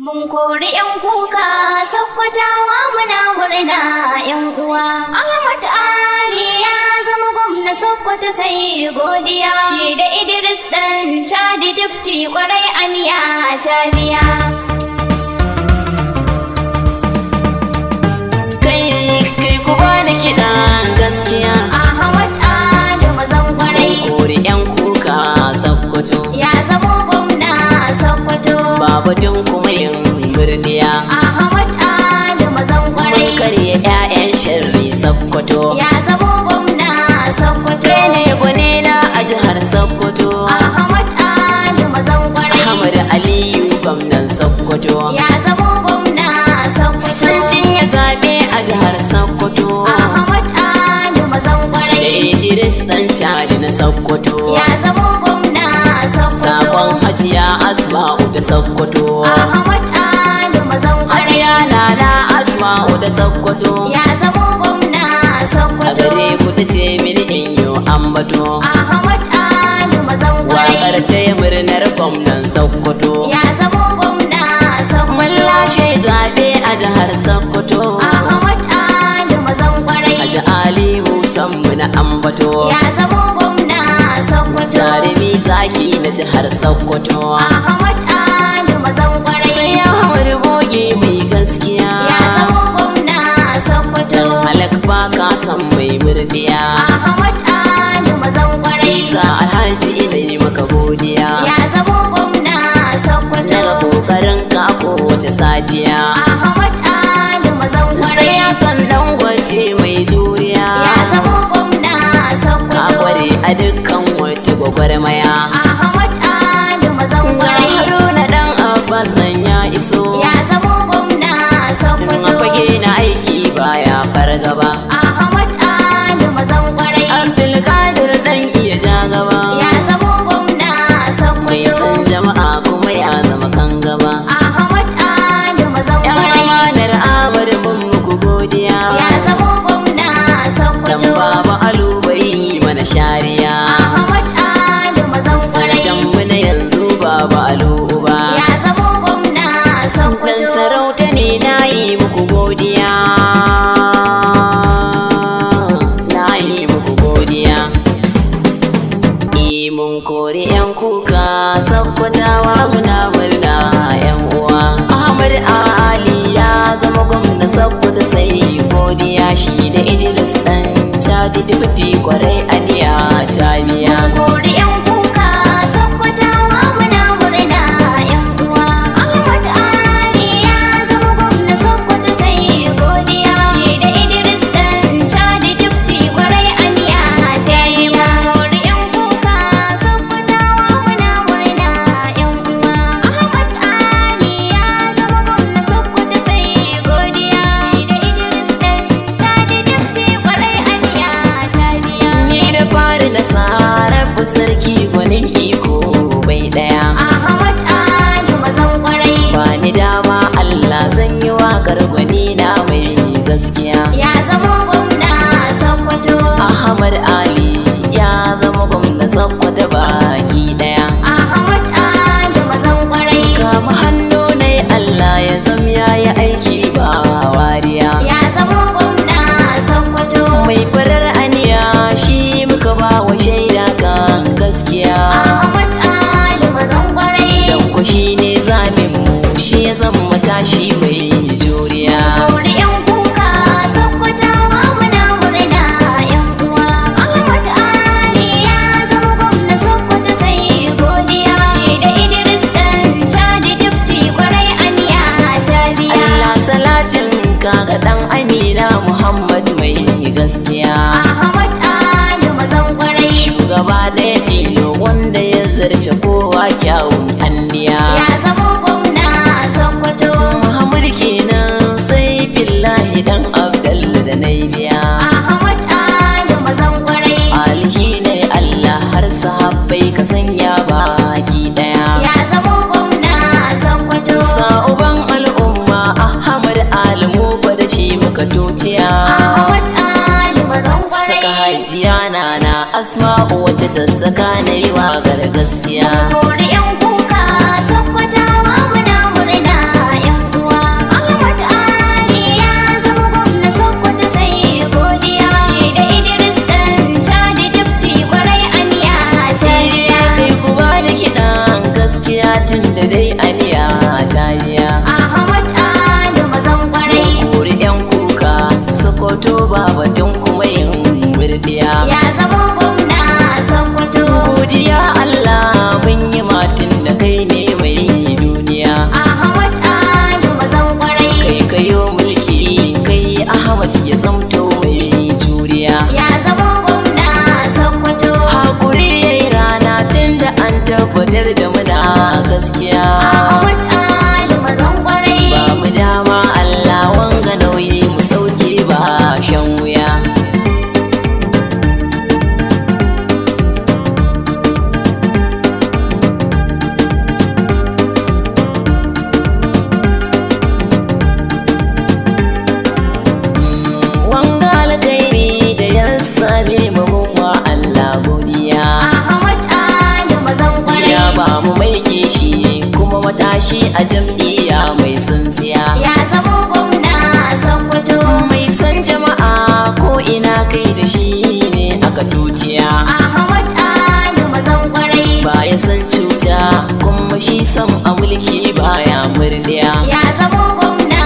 Mun kori 'yan kuka, Sakkwatawa muna murna 'yan uwa. Ahmad Ali ya zama gwamna Sokoto, sai godiya. Shi da Idris ɗan Chadi dufti, kwarai aniya ta biya. Kai kai, ku bani kiɗan gaskiya. Ahmad Ali mazan kwarai. Kori 'yan kuka, Sakkwato. Ya zama gwamna Sokoto. Babatun kuma yin murniya. Ahmad Ali mazan Mun kwarai. karya 'ya'yan sharri, Sakkwato. Ya zama gwamna Sokoto. Kai ne gwanina a jihar Sokoto. Ahmad Ali mazan kwarai. Ahmad Aliyu gwamnan Sokoto. Ya zama gwamna Sun Sokoto. cinye zaɓe a jihar Sokoto. Ahmad Ali mazan Shi da kwarai. Idris dan Chadi na Sokoto. Ya zama gwamna Sakon Sokoto. Hajiya Asma'u da Sokoto. Ahmad Ali mazan kwarai. Hajiya Nana Asma'u da Sokoto. Ya zama gwamna A Sokoto. gare ku ta ce mini in yo ambato. Ahmad Ali mazan Waƙar kwarai. ta yi murnar gwamnan Sokoto. Ya zama gwamna Mun Sokoto. lashe zaɓe a jihar Sokoto. Ahmad Ali mazan kwarai. Haji Ali Musan mu na ambato. Ya zama gwamna Sokoto. Jarumi zaki na jihar Sokoto. Ahmad Ali mazan kwarai. Sai ya hamar goge mai gaskiya. Ya zama gwamna Sokoto. Dan halak ba ka san mai murdiya. Ahmad Ali mazan kwarai. Isa Alhaji, ina yi maka godiya. Ya zama gwamna Sokoto. Daga kokarin ka kowace safiya. Ahmad Ali mazan Sai kwarai. ya san dan gwace mai juriya. Ya zama gwamna Ka Sokoto. kware a dukkan wata gwagwarmaya. Ahmad Ali mazan Ga kwarai. Haruna dan Abbas nan ya iso. Ya zama gwamna A Sokoto. fage na aiki baya fargaba. Ahmad Ali mazan kwarai. Abdulkadir dan iya ja gaba. Ya zama gwamna Mai san Sokoto. jama'a kuma ya zama kan gaba. Ahmad Ali mazan Yan kwarai. amanar Ahmad, mun muku godiya. Ya zama gwamna Dan Sokoto. baba Alu bai yi mana shariya. Ahmad Ali mazan kwarai. Dan mu na yanzu baba Alu uba. Ya zama gwamna Dan Sokoto. sarauta ne, na yi muku godiya. Na yi muku godiya. Mun kori 'yan kuka, Sakkwatawa muna murna 'yan uwa. Ahmad Ali ya zama gwamna Sakkwata, sai godiya. Shi da Idris dan Chadi dufti, kwarai aniya ta biya. Kori 'yan kuka, Sakkwatawa muna murna 'yan uwa. Ahmad Ali ya zama gwamna Sokoto, sai godiya. Shi da Idris dan Chadi dufti, kwarai aniya ta biya. Kori 'yan kuka, Sakkwatawa muna murna 'yan uwa. Ahmad Ali ya zama gwamna Sokoto, sai godiya. Shi da Idris dan Chadi dufti, kwarai aniya ta biya. Ni da fari na sarrafa sarki gwanin iko bai daya. Ahmad Ali mazan kwarai. Ba ni dama Allah, zan yi waƙar gwani na mai gaskiya. Ya zama gwamna Sokoto. Ahmad Ali ya zama gwamna Sokoto baki daya. Ahmad Ali mazan kwarai. Kama hannu ne Allah ya zam ya yi aiki ba wariya. Ya zama gwamna Sokoto. Mai farar aniya shi muka ba wa shaida kan gaskiya. Ahmad Ali mazan kwarai. Dan ku shi ne zamin mu, shi ya zama matashi mai juriya. Kori 'yan kuka, Sokotawa muna murna 'yan uwa. Ahmad Ali ya zama gwamna Sokoto, sai godiya. Shi da Idris dan Chadi dufti, kwarai aniya ta biya. Allah salatin ka ga dan Amina Muhammad mai gaskiya. Ahmad Ali mazan kwarai. Shugaba ɗaya tilo wanda ya zarce kowa kyawun anniya. Ya zama gwamna Sokoto. Muhammad kenan, sai fillahi dan Abdallah da Naibiya. Ahmad Ali mazan kwarai. Alihi ne Allah har sahabbai ka sanya baki daya. Ya zama gwamna Sokoto. Sa uban al'umma Ahmad Alimu fa da shi muka tutiya. Ahmad Ali mazan Saka kwarai. Hajiya Nana Asma'u wacce ta saka na yi waƙar gaskiya. Kori 'yan kuka, Sokotawa muna murna. mai tsintsiya. Ya zama gwamna Sokoto. Mai san jama'a ko ina kai da shi ne aka tutiya. Ahmad Ali mazan kwarai. Baya san cuta kuma shi sam a mulki baya murdiya. Ya zama gwamna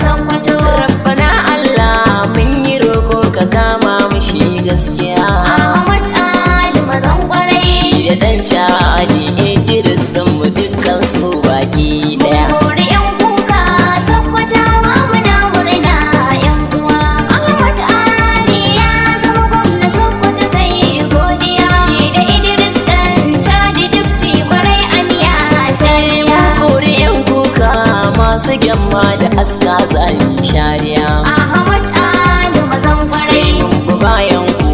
Sokoto. Rabbana Allah mun yi roko ka kama mu shi gaskiya. Ahmad Ali mazan kwarai. Shi da ɗan Chadi Idris ɗin mu dukkan su baki ɗaya. Kori 'yan kuka Sokotawa muna murna 'yan uwa. Ahmad Ali ya zama gwamna Sokoto sai godiya. Shi da Idris ɗan Chadi dufti kwarai aniya ta biya. Kori 'yan kuka masu gyamma da aska zami shariya. Ahmad Ali mazan Sai kwarai. mun bi bayan ku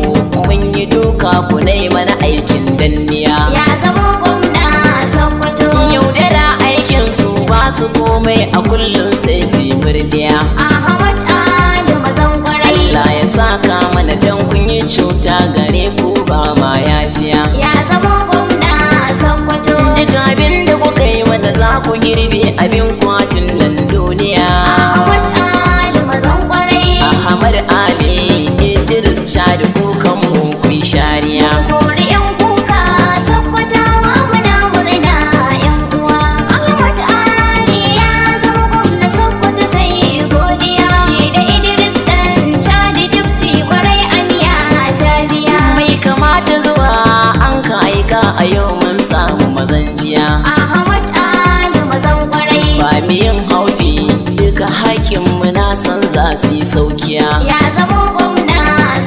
mun yi duka ku nai mana aikin danniya. Ya zama gwamna Sokoto. Yaudara aikin su ba su komai a kullum sai su yi murdiya. Ahmad Ali mazan kwarai. Allah ya saka mana dan kun yi cuta gare ku ba ma yafiya. Ya zama gwamna Sokoto. Duk abin da kuka yi mana za ku girbe abin kwatin nan duniya. Ahmad Ali mazan kwarai. Ahmad Ali Idris Chad kukan mu ku yi shariya. Kori 'yan kuka Sokotawa muna murna 'yan uwa. Ahmad Ali ya zama gwamna Sokoto sai godiya. Shi da Idris ɗan Chadi dufti kwarai aniya ta biya. Mai kamata zuwa an ka aika a yau mun samu mazanjiya. Ahmad Ali mazan kwarai. Ba mu yin haufi duka hakinmu na san za su yi saukiya. Ya zama gwamna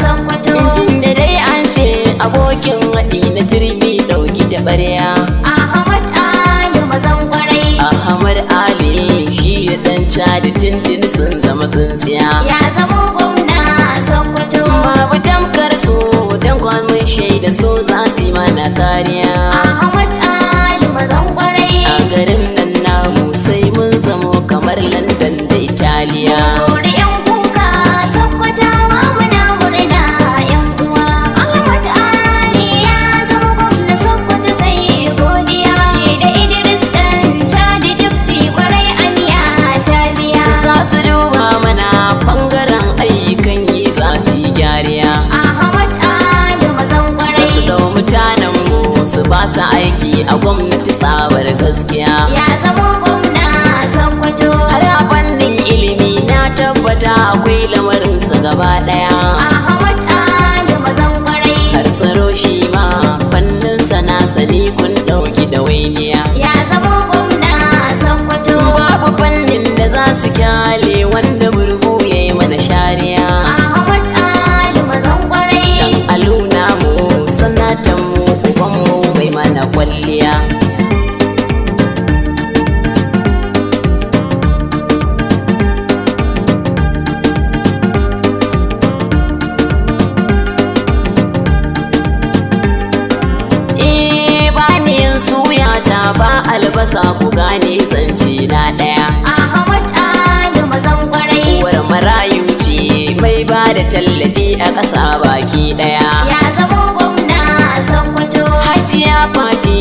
Sokoto. Tun da dai an ce abokin haɗi na turmi ɗauki da ɓarya. Ahmad Ali mazan kwarai. Ahmad Ali shi ya ɗan Chadi tintin sun zama tsintsiya. Ya zama gwamna Sokoto. Babu tamkar su don kwamin shaida su za su yi mana kariya. Ahmad Ali mazan kwarai. A garin nan namu sai mun zamo kamar London da Italiya. Kori 'yan kuka Sokotawa muna murna 'yan uwa. Ahmad Ali ya zama gwamna Sokoto sai godiya. Shi da Idris ɗan Chadi dufti kwarai aniya ta biya. Za su duba mana bangaren ayyukan yi za su yi gyariya. Ahmad Ali mazan Za su kwarai. dau mutanen mu su ba su aiki a gwamnati tsabar gaskiya. Ya zama gwamna Sokoto. Har a fannin ilimi na tabbata akwai lamarinsa gaba ɗaya. Ahmad Ali mazan kwarai. Har tsaro shi ma fannin sana sani kun ɗauki ɗawainiya. Ya zama gwamna Sokoto. Babu fannin da za su kyale wanda burgu ya yi mana shariya. Ahmad Ali mazan kwarai. Dan aluna mu sanatan mu uban mu mai mana kwalliya. Eh ba ni yin suya ta ba albasa ku gane zance na ɗaya. Ahmad Ali mazan kwarai. Uwar marayu ce mai ba da tallafi a ƙasa baki ɗaya. Ya zama gwamna Sokoto. Hajiya Fati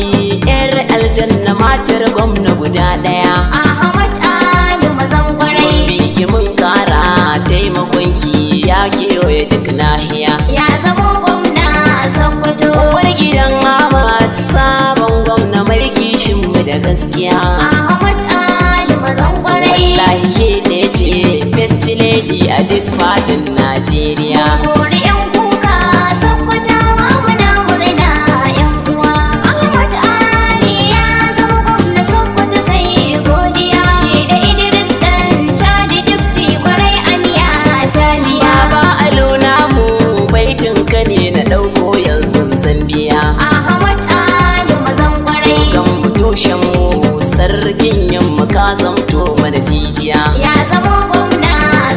yar aljanna matar gwamna guda ɗaya. Ahmad Ali mazan kwarai. Biki mun kara taimakonki ya kewaye duk nahiya. Ya zama gwamna Sokoto. Uwar gidan Ahmad sabon gwamna mai kishin mu da gaskiya. Ahmad Ali mazan kwarai. Wallahi ke ɗaya ce best lady a duk faɗin Najeriya. Kori 'yan kuka Sokotawa muna murna 'yan uwa. Ahmad Ali ya zama gwamna Sokoto sai godiya. Shi da Idris ɗan Chadi dufti kwarai aniya ta biya. Baba Alo namu baitin ka ne na ɗauko yanzu zambiya. Ahmad Ali mazan kwarai. Kan mu tushen mu sarkin yamma ka zamto mana jijiya. Ya zama gwamna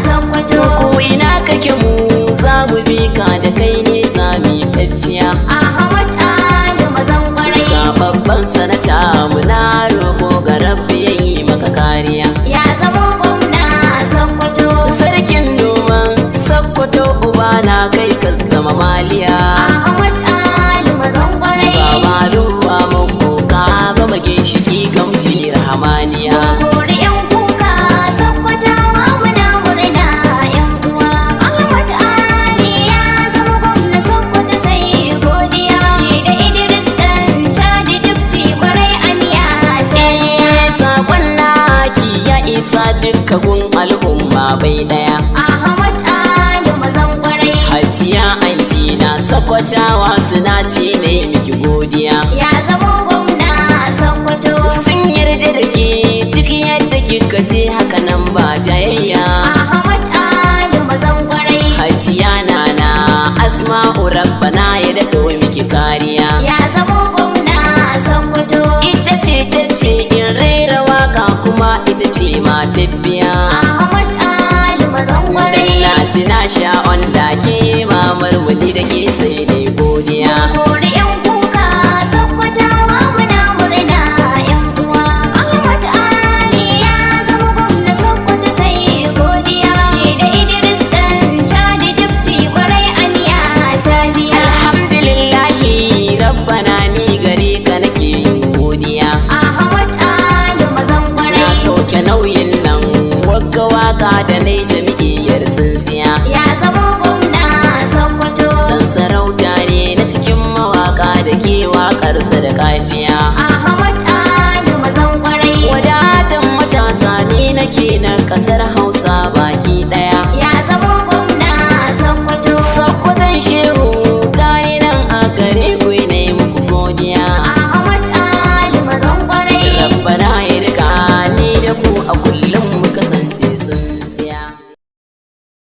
Sokoto. Ko ina kake mu za mu bi ka da kai ne za mu yi tafiya. Ahmad Ali mazan kwarai. Sababban sanata muna roƙo ga rabbi ya yi maka kariya. Ya zama gwamna Sokoto. Sarkin noman Sokoto uba na kai ka zama maliya. Ahmad Ali mazan kwarai. Baba ruwa muku ka zama ginshiki gamji rahamaniya. Kori 'yan kuka. isa dukka gun al'umma bai daya. Ahmad Ali mazan kwarai. Hajiya anti na, Sakkwatawa suna ce ne miki godiya. Ya zama gwamna Sokoto. Sun yarda da ke, duk yadda kika ce haka nan ba jayayya. Ahmad Ali mazan kwarai. Hajiya Nana Asma'u, Rabbana ya daɗo miki kariya. Ya zama gwamna Sokoto. Ita ce ta ce in rera waka, kuma ita ce ma biya. Ahmad Ali mazan Dan kwarai. na ci na sha onda ke mamar mu, ni da ke sai dai godiya. Kori 'yan kuka, Sokotawa muna murna 'yan uwa. Ahmad Ali ya zama gwamna Sokoto, sai godiya. Shi da Idris dan Chadi Dipti, kwarai aniya ta biya. Alhamdulillahi Rabbana, ni gare ka nake yin godiya. Ahmad Ali mazan Na kwarai. sauke nauyin nan, wagga waka da nai jam'iyyar tsintsiya. Ya zama gwamna Sokoto. Dan sarauta ne na cikin mawaka da ke waƙarsa da kafiya. Ahmad Ali mazan kwarai. Wadatan matasa ni nake na kasar.